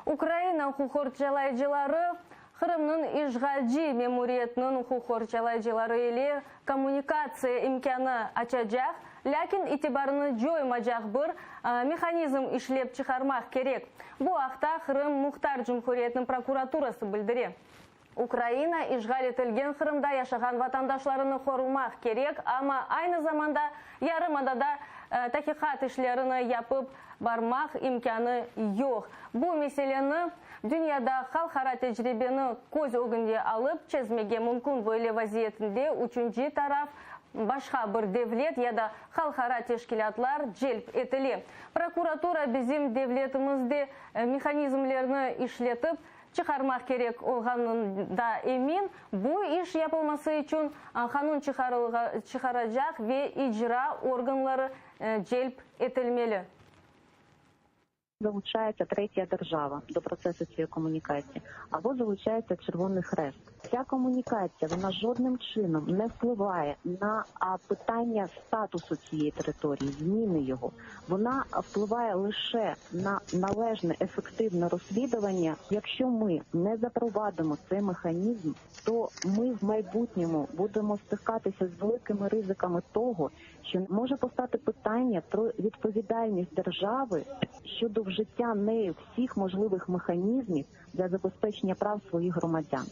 Ukraina uquqqorçalayıcıları Qırımnıñ işğalci memuriyetiniñ uquqqorçalayıcıları ile kommunikatsiya imkânı açacaq, lâkin itibarını coymacaq bir mehanizm işlep çıqarmaq kerek. Bu aqta Qırım Muhtar Cumhuriyetiniñ prokuraturası bildire. Ukraina işğal etilgen Qırımda yaşağan vatandaşlarını qorumaq kerek, amma aynı zamanda yarımadada taqiqat işlerini yapıp barmaq imkânı yoq. Bu meseleni dünyada halqara tecribeni köz ögünde alıp çezmege mümkün. Böyle vaziyetinde üçünci taraf, başqa bir devlet ya da halqara teşkilâtlar celp etile. Prokuratura bizim devletimizde mehanizmlerni işletip çıqarmaq kerek olğanında emin, bu iş yapılması içün qanun çıqaracaq ve icra organları celp etilmeli. Залучається третя держава до процесу цієї комунікації, або залучається Червоний Хрест. Ця комунікація вона жодним чином не впливає на питання статусу цієї території, зміни його. Вона впливає лише на належне ефективне розслідування. Якщо ми не запровадимо цей механізм, то ми в майбутньому будемо стикатися з великими ризиками того, що може постати питання про відповідальність держави щодо вжиття нею всіх можливих механізмів для забезпечення прав своїх громадян.